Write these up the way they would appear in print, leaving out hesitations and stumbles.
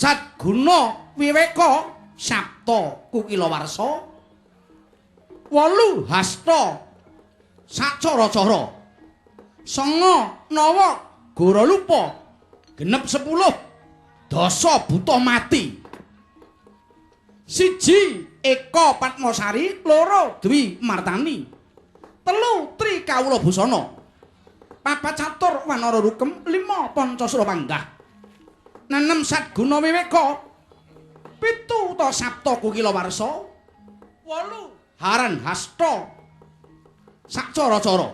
Satguna Wiweka Sapta Kukila Warsa. 8 Hasta sacara-cara. 9 Nawa Gora Lupa. Genep 10 Dasa Buta Mati. 1 Eka Patmasari, 2 Dwi Martani, 3 Tri Kawula Busana, 4 Catur Wanara Rukem, 5 Pancasura Panggah, 6 Satguna Wiweka, 7 utawa Sapta Kukila Warsa, 8 Haran Hasta sacara-cara,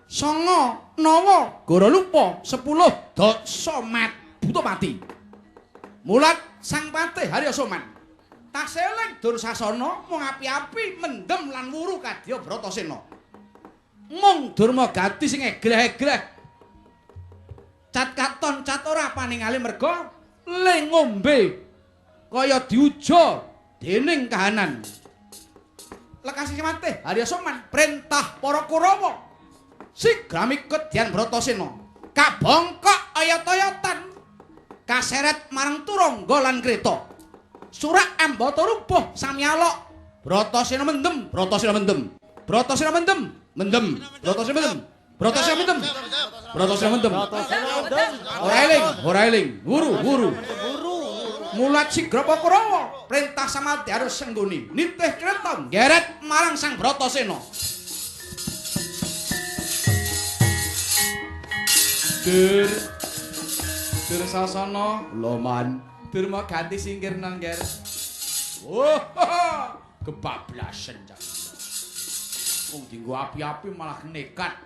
9 Nawa Gora Lupa, 10 Dasa Mat Buta Mati. Mulat Sang Patih Harya Soman taseling Dursasana mung api-api mendem lan wuru kadya Bratasena. Mung Durmagati sing egreh-egreh cat katon cat ora paningali merga le ngombe kaya diuja dening kahanan. Lekasih Patih Harya Soman perintah para Kurawa sigra mikut Dian Bratasena kabongkok oyot-oyotan kaseret marang Turangga lan Kreta. Surak ambata rubuh samyalok. Bratasena mendem, Bratasena mendem. Bratasena mendem, mendem. Bratasena mendem. Bratasena mendem. Bratasena mendem. Ora eling, ora eling. Wuru, wuru. Mulat sigra Kurawa perintah samadhi harus senggoni nitih kreta nggeret marang Sang Bratasena. Dur Dursasana loman Durmagati singkir nangger. Oh, kebablasan cah. Wong dienggo api-api malah nekat.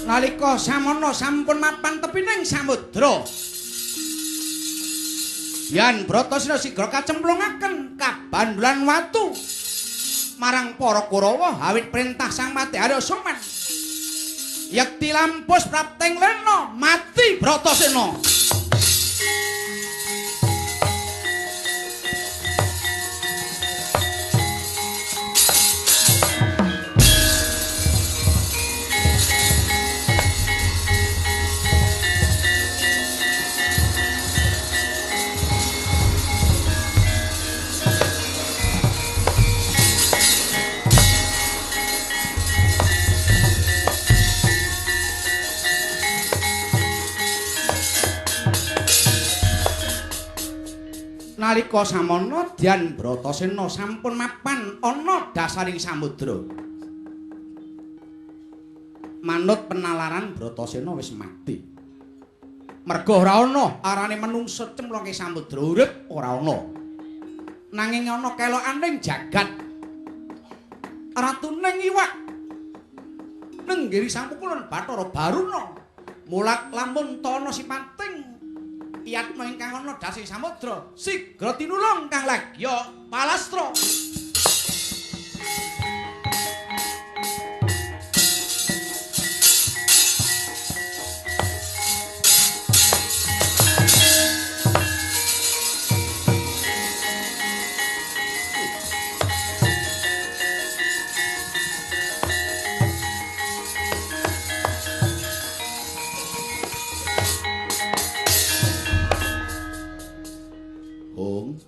Nalika samono sampun mapan tepining samudra. Yan Bratasena sigra kacemplungaken kabandulan watu marang para Kurawa awit perintah Sang Patih Arya Soman. Yekti lampus prapting lena mati Bratasena. Nalika samana Dyan Bratasena sampun mapan ana dasaring samudra. Manut penalaran Bratasena wis mati. Merga ora ana arane menungsa cemplungke samudra urip ora ana. Nanging ana kelokaning jagat. Ratuning iwak nenggiri sampukulan Bathara Baruna mulak lamun tana sipating piyatma ingkang ana dasing samudra sigra tinulung kang lagya palastra.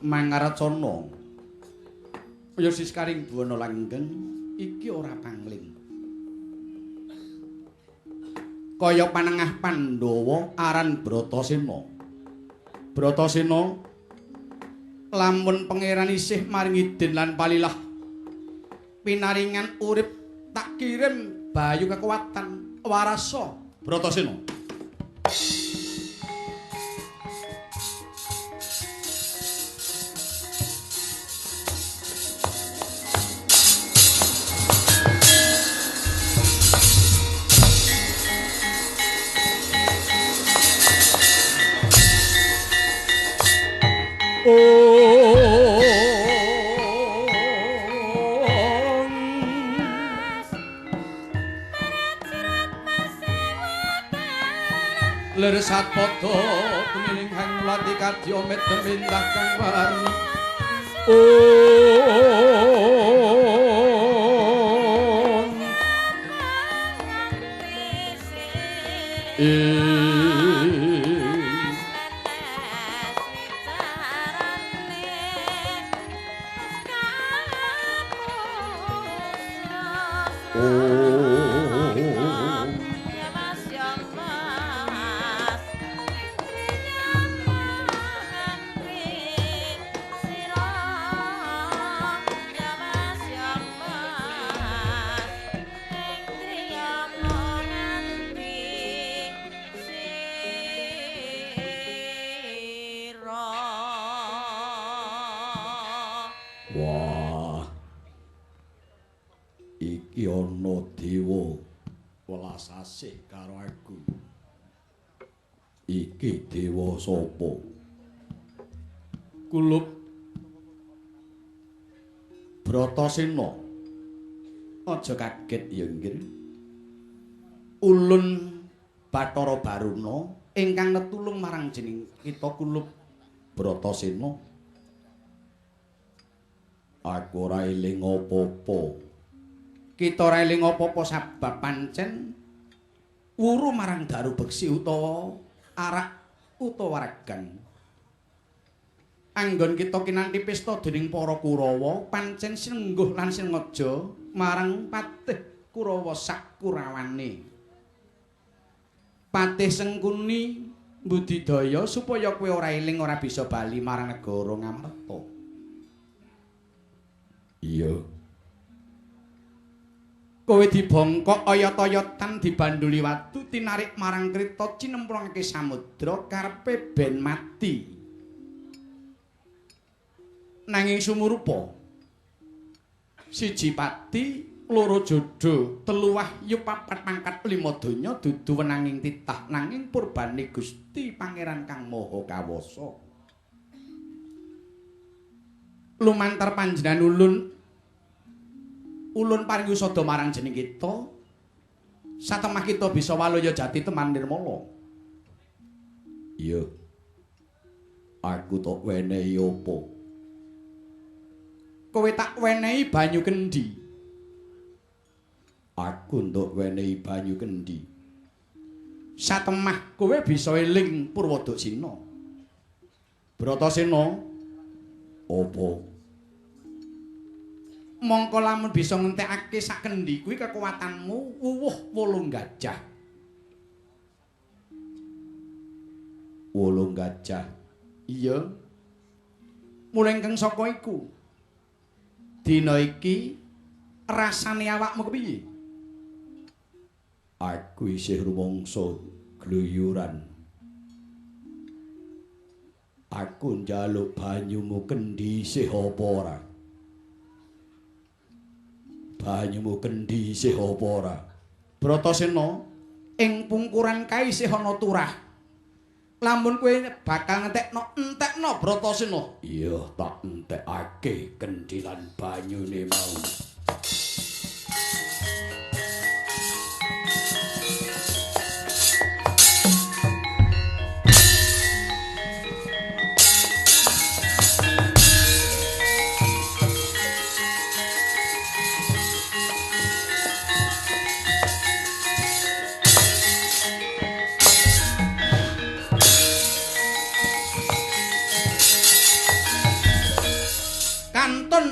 Mangaracana ya siskaring buwana langgeng iki ora pangling. Kaya panengah Pandhawa aran Bratasena. Bratasena lamun pangeran isih maringi den lan palilah pinaringan urip tak kirim bayu kekuatan warasa Bratasena. Leresat padha tumining hang mlati kadya medem indah kang warni. Wah, iki ana dewa welas asih karo aku. Iki dewa sapa? Kulup Bratasena. Aja kaget ya, Nggir. Ulun Bathara Baruna ingkang netulung marang jeneng kita Kulup Bratasena. Aku ora eling apa-apa. Kita ora eling apa-apa sabab pancen wuru marang daru beksi utawa arak utawa regan. Anggon kita kinanti pesta dening para Kurawa pancen sinengguh lan sinengaja marang patih Kurawa sak kurawane. Patih Sengkuni mbudidaya supaya kowe ora eling ora bisa bali marang negara Ngamarta. Iya. Kowe dibongkok oyot-oyotan dibanduli watu tinarik marang krita cinemplungake samudra karepe ben mati. Nanging sumurupa siji pati, loro jodo, telu wahyu, papat pangkat, lima donya dudu wenanging titah nanging purbane Gusti Pangeran Kang Maha Kawasa. Lumantar panjenengan ulun paring usada marang jeneng kita satemah kita bisa waluya jati teman nirmala. Iya. Aku tok wenehi apa? Kowe tak wenehi banyu kendi. Aku entuk wenehi banyu kendi. Satemah kowe bisa eling Purwodaksina. Bratasena apa? Mongko lamun bisa ngentekake sak kendi kuwi kekuatanmu wuwuh 8 gajah. 8 gajah. Iya. Mula ingkang saka iku dina iki rasane awakmu kepiye? Aku isih rumangsa gluyuran. Aku njaluk banyumu kendhi isih apa ora? Banyumu kendhi isih apa ora? Bratasena, ing pungkuran kae isih ana turah. Lamun kowe bakal ngentekno, entekno Bratasena. Iya, tak entekake kendhilan banyune mau.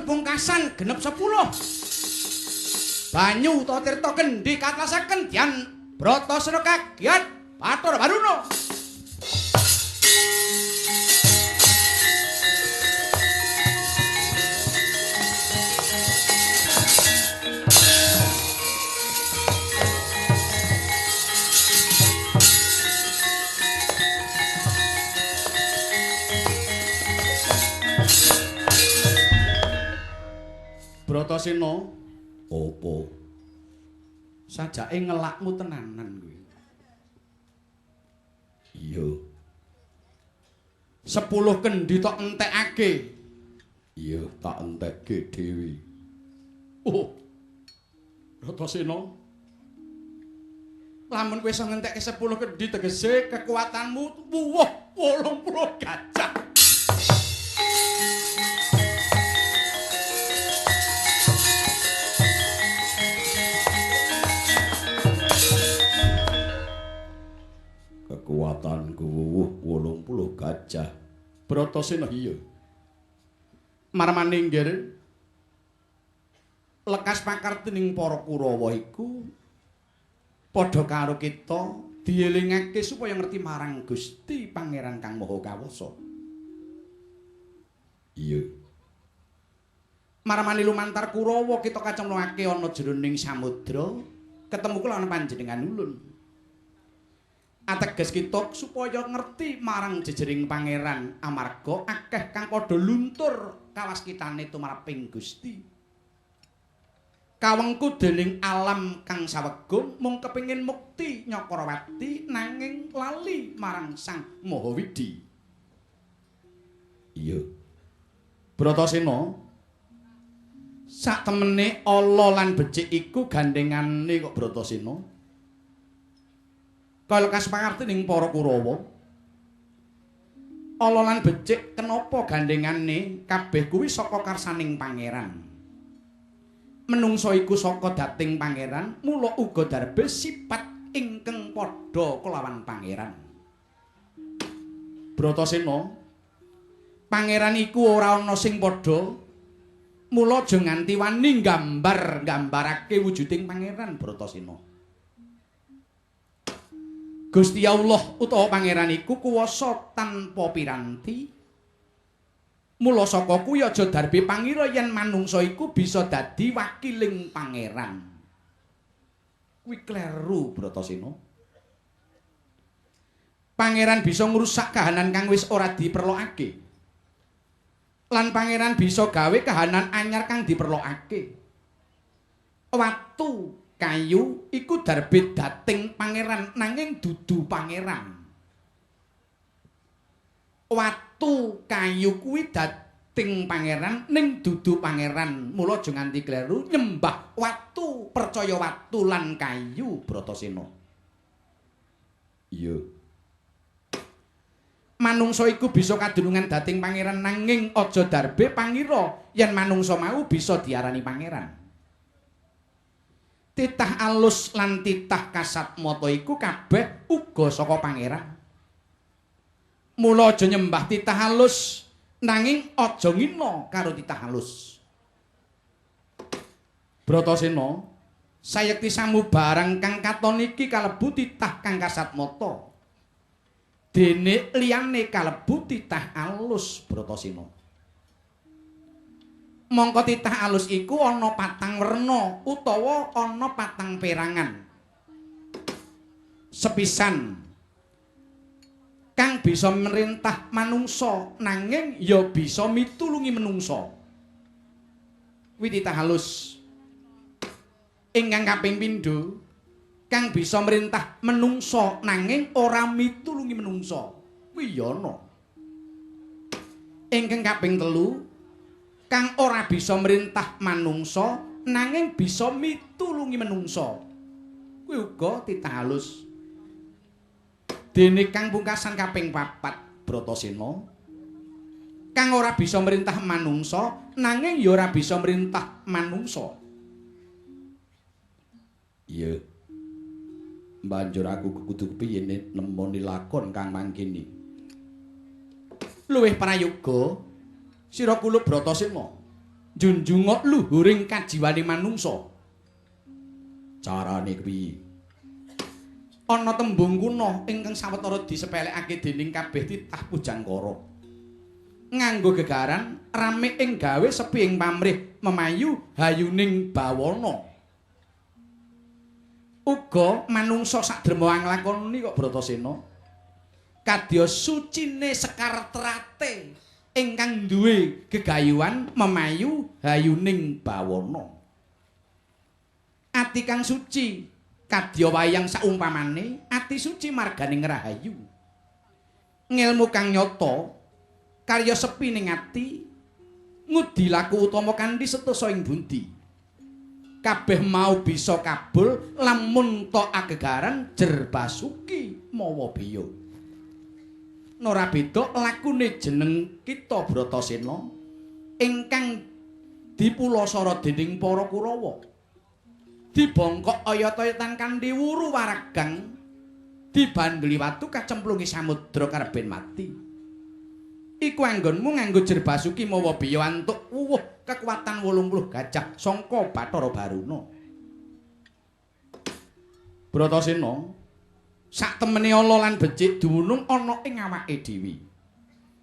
Pungkasan genep 10. Banyu utawa tirta kendhi katlasaken dian Bratasena kagiat Bathara Baruna. Bratasena, apa? Sajake ngelakmu tenanan kuwi. Iya. 10 kendhi tok entekake. Iya, tak entekke dhewe. Oh. Bratasena. Lamun kowe iso ngentekke 10 kendhi tegese kekuatanmu wuwuh 80 gajah. Kekuatanku wuwuh 80 gajah. Bratasena, iya. Marmane nggir lekas pakartining para Kurawa iku padha karo kita dielingake supaya ngerti marang Gusti Pangeran Kang Maha Kawasa. Iya. Marmane lumantar Kurawa kita kacemplungake ana jroning samudra ketemu kula panjenengan ulun. Ateges kita supaya ngerti marang jejering pangeran amarga akeh kang padha luntur kawaskitane tumraping Gusti. Kawengku dening alam kang sawegum mung kepengin mukti Nyakrawati nanging lali marang Sang Maha Widhi. Iya. Bratasena, sak temene ala lan becik iku gandengane kok Bratasena. Kaya lekas pangarti ning para Kurawa. Ala lan becik kenapa gandengane kabeh kuwi saka karsaning pangeran. Menungsa iku saka dating pangeran, mula uga darbe sifat ingkang padha kelawan pangeran. Bratasena, pangeran iku ora ana sing padha, mula aja nganti wani gambar-gambarake wujuding pangeran Bratasena. Gusti Allah utawa pangeran iku kuwasa tanpa piranti. Mula saka kuwi aja darbe pangira yen manungsa iku bisa dadi wakiling pangeran. Kuwi kleru Bratasena. Pangeran bisa ngrusak kahanan kang wis ora diperlokake. Lan pangeran bisa gawe kahanan anyar kang diperlokake. Watu kayu iku darbe dating pangeran nanging dudu pangeran. Watu kayu kuwi dating pangeran ning dudu pangeran. Mula aja nganti kleru nyembah watu, percaya watu lan kayu Bratasena. Iya. Manungsa iku bisa kadunungan dating pangeran nanging aja darbe pangira yen manungsa mau bisa diarani pangeran. Titah alus lan titah kasat mata iku kabeh uga saka pangeran. Mula aja nyembah titah alus nanging aja ngina karo titah alus. Bratasena, sayekti samubarang kang katon iki kalebu titah kang kasat mata. Dene liyane kalebu titah alus Bratasena. Mongko titah alus iku ana patang werna utawa ana patang perangan. Sepisan kang bisa merintah manungsa nanging ya bisa mitulungi menungsa. Kuwi titah halus. Ingkang kaping pindho kang bisa merintah menungsa nanging ora mitulungi menungsa. Kuwi ya ana. Ingkang kaping telu kang ora bisa merintah manungsa nanging bisa mitulungi menungsa. Kuwi uga titah halus. Dene kang pungkasan kaping papat Bratasena kang ora bisa merintah manungsa nanging ya ora bisa merintah manungsa. Iya. Banjur aku kudu kepiye nemoni lakon kang mangkene. Luwih prayoga sira kula Bratasena njunjunga luhuring kajiwane manungsa. Carane kepiye? Ana tembung kuna ingkang sawetara disepelekake dening kabeh titah pujangkara. Nganggo gegaran rame ing gawe sepi ing pamrih memayu hayuning bawana. Uga manungsa sadrema nglakoni kok Bratasena. Kadya sucine sekar trate ingkang duwe gegayuhan memayu hayuning bawana. Ati kang suci kadya wayang saumpamane ati suci marganing rahayu. Ngelmu kang nyata karya sepi ning ati ngudi laku utama kanthi setosa ing bundi. Kabeh mau bisa kabul lamun ta agegaran jer basuki mawa biya. Nora beda lakune jeneng kita Bratasena ingkang dipulasara dening para Kurawa. Dibongkok oyot-oyotan kanthi wuru waragang, dibandeli watu kacemplungi samudra kareben mati. Iku anggonmu nganggo jer basuki mawa biya antuk wuwuh kekuatan 80 gajah sangka Bathara Baruna. Bratasena sak temene ala lan becik dumunung ana ing awake dhewe.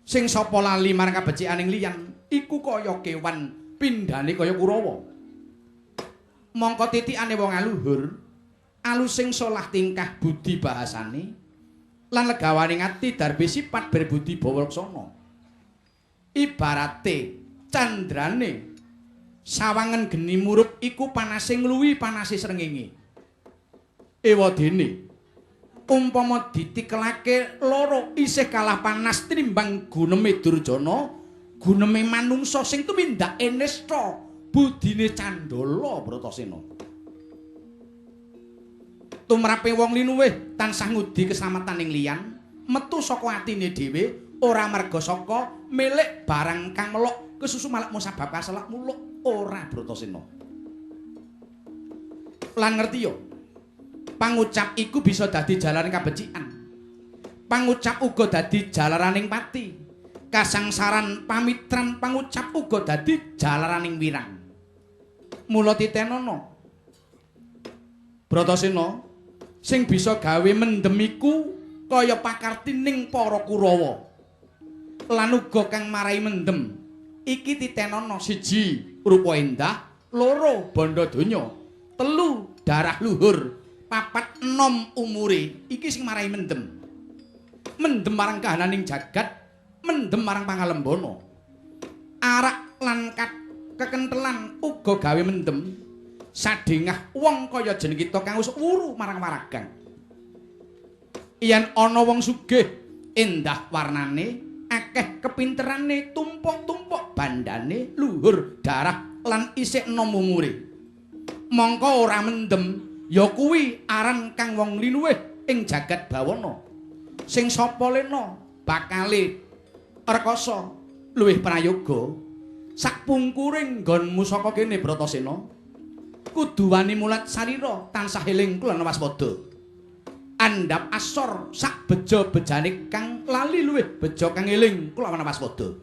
Sing sapa lali marang kabecikaning liyan iku kaya kewan pindhane kaya Kurawa. Mongko titikane wong aluhur, alusing solah tingkah budi bahasane lan legawane ati darbe sifat berbudi bawa laksana. Ibarate candrane sawangen geni murup iku panase ngluwi panase srengenge. Ewadene umpama ditikelake loro isih kalah panas tinimbang guneme Durjana, guneme manungsa sing tumindake nista budine candala Bratasena. Tumrape wong linuwih tansah ngudi keselamatan ing liyan, metu saka atine dhewe ora merga saka milik barang kang melok kesusu malak musabab kaselak muluk ora Bratasena. Lan ngerti yo, pangucap iku bisa dadi jalaran kabecikan. Pangucap uga dadi jalaraning pati. Kasangsaran pamitran pangucap uga dadi jalaraning wirang. Mula titenono Bratasena sing bisa gawe mendem iku kaya pakartining para Kurawa. Lan uga kang marai mendem iki titenono siji rupa endah, loro bondo donya, telu darah luhur, papat enom umure. Iki sing marai mendem. Mendem marang kahananing jagat, mendem marang pangalembana. Arak lan kekentelan uga gawe mendem. Sadengah wong kaya jeneng kita kang wis wuru marang waragang. Yen ana wong sugih endah warnane, akeh kepinterane, tumpuk-tumpuk bandane, luhur darah lan isih enom umure, mongko ora mendem ya kuwi aran kang wong linuwih ing jagat bawana. Sing sapa lena bakale rekoso luwih prayoga. Sak pungkuring nggonmu saka kene Bratasena kudu wani mulat sarira tansah eling kulana waspada. Andhap asor sak beja-bejane kang lali luwih beja kang eling kulawan waspada.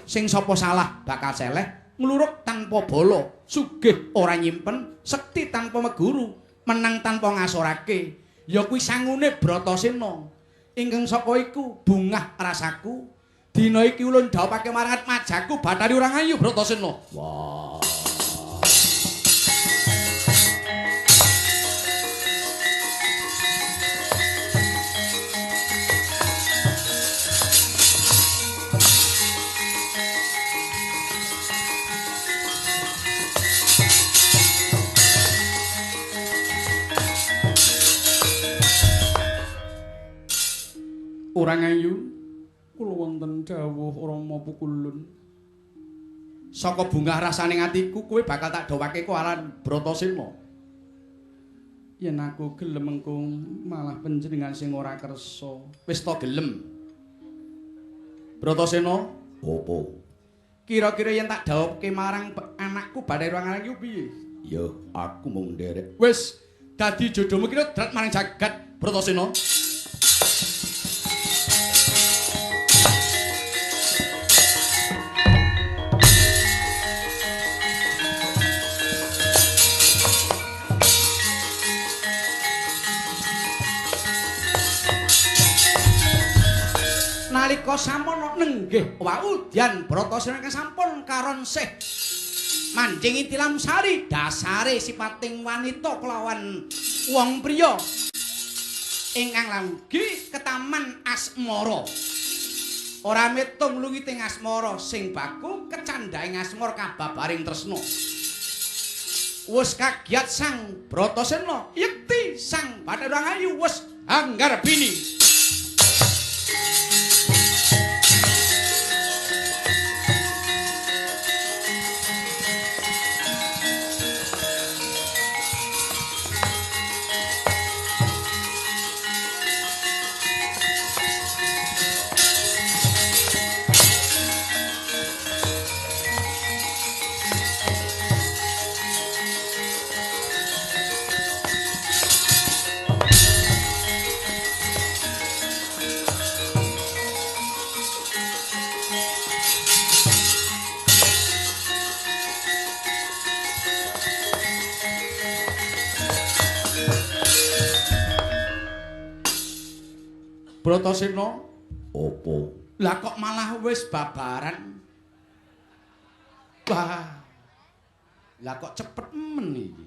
Sing sapa salah bakal seleh ngluruk tanpa bala, sugih ora nyimpen, sekti tanpa meguru, menang tanpa ngasorake. Ya kuwi sangune Bratasena. Ingkang saka iku bungah rasaku Dina iki ulun dhawuhake marang atmajaku Bathari Urang Ayu Bratasena. Wah. Urang Ayu, kula wonten dawuh Rama Pukulun. Saka bungah rasane atiku kowe bakal tak dhawake ku aran Bratasena. Yen aku gelem engko malah panjenengan sing ora kersa. Wis ta gelem. Bratasena, Apa? Kira-kira yen tak dhawuhke marang anakku Bathari Urang Ayu piye? Ya, aku mung nderek. Wis dadi jodohmu kira drat marang jagat Bratasena. Nalika samono nenggih wau dyan Bratasena ingkang sampun karon sih manjing ing tilam sari dasare sipating wanita kelawan wong priya ingkang langgi ketaman asmara. Ora metung lungiting asmara sing baku kecandhaing asmara kababaring tresna. Wis kagiat Sang Bratasena yekti Sang Bathara Urang Ayu wis anggarbini. Bratasena, Apa? Lah kok malah wis babaran? Wah. Lah kok cepet men iki.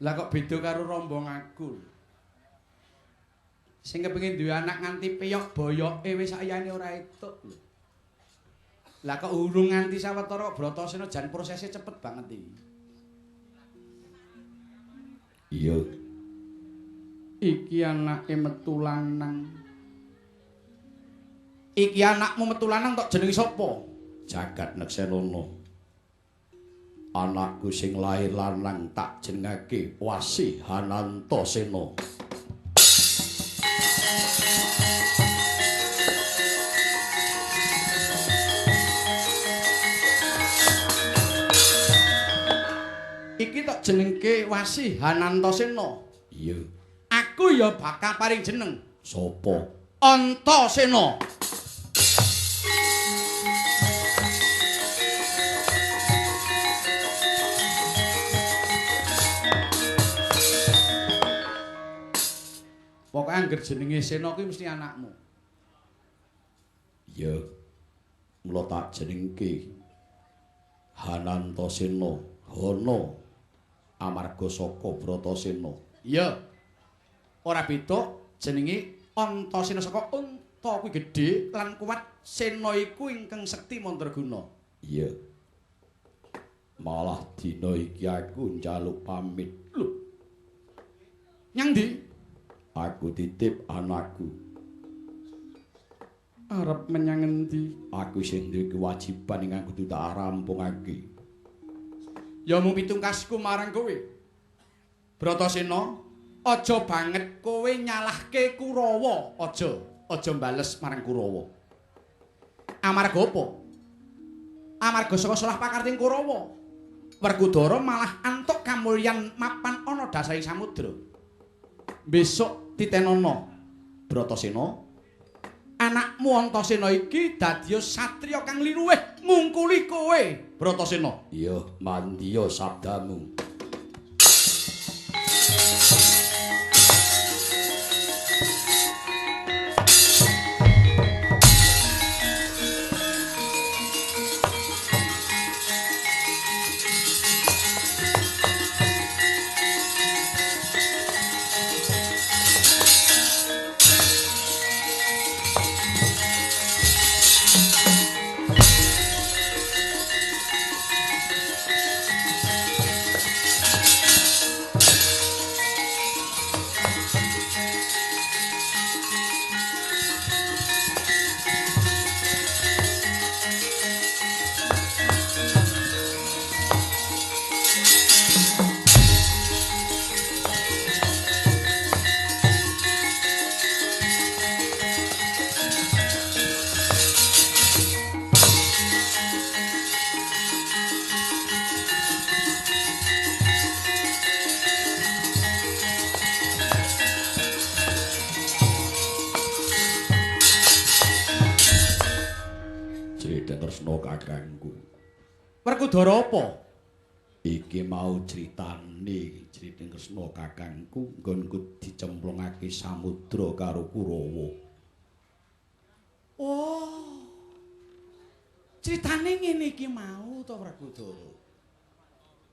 Lah kok beda karo rombong aku. Sing kepengin duwe anak nganti peyok boyoke wis ayane ora etuk lho. Lah kok urung nganti sawetara Bratasena jan prosesnya cepet banget iki. Iya. Iki anake metu lanang. Iki anakmu metu lanang tok jenenge sapa? Jagat Neksenana. Anakku sing lahir lanang tak jenengake Wasi Hanantasena. Iki tok jenengke Wasi Hanantasena. Iya. Aku ya bakal paring jeneng. Sapa? Antasena. Pokoke angger jenenge Sena kuwi mesti anakmu. Iya. Mula tak jenengke Hanantasena, Hana amarga saka Bratasena. Iya. Ora beda jenenge Antasena saka unta kuwi gedhe lan kuat, sena iku ingkang sekti mandraguna. Iya. Malah dina iki aku njaluk pamit. Lho. Nyang ndi? Aku titip anakku. Arep menyang endi? Aku sing duwe kewajiban ingkang kudu tak rampungake. Ya mung pitungkasku marang kowe. Bratasena, aja banget kowe nyalahke Kurawa, aja bales marang Kurawa. Amarga apa? Amarga saka salah pakarting Kurawa, Werkudara malah antuk kamulyan mapan ana dasaring samudra. Besok titenono Bratasena, anakmu Antasena iki dadiya satriya kang linuwih ngungkuli kowe, Bratasena. Iya, mandiya sabdamu. Kresna kakangku. Werkudara apa? Iki mau critane critane Kresna kakangku nggonku dicemplungake samudra karo Kurawa. Oh. Critane ngene iki mau to Werkudara.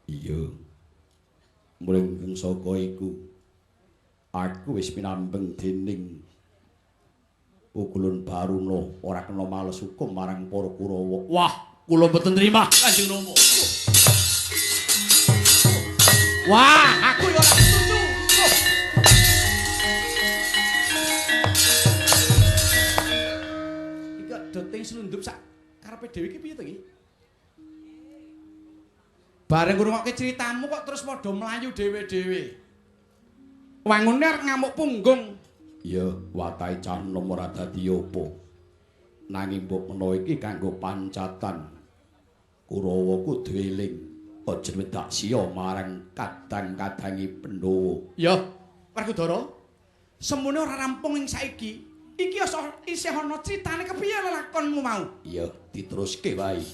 Iya. Mring saka iku aku wis pinambeng dening pukulun Baruna ora kena males hukum marang para Kurawa. Wah, kula mboten nrima Kanjeng Rama. Wah, aku ya ora setuju. Iki doting slundup sak karepe dhewe iki piye to iki? Bareng ngrungokke critamu kok terus padha mlayu dhewe-dhewe. Wangune arep ngamuk punggung. Ya, watahe cah enom ora dadi apa. Nanging mbok menawa iki kanggo pancatan. Kurawa kudu eling aja wedak siya marang kadang-kadangi Pandhawa. Ya, Werkudara. Semune ora rampung ing saiki. Iki isih ana critane kepiye lelakonmu mau? Ya, diteruske wae.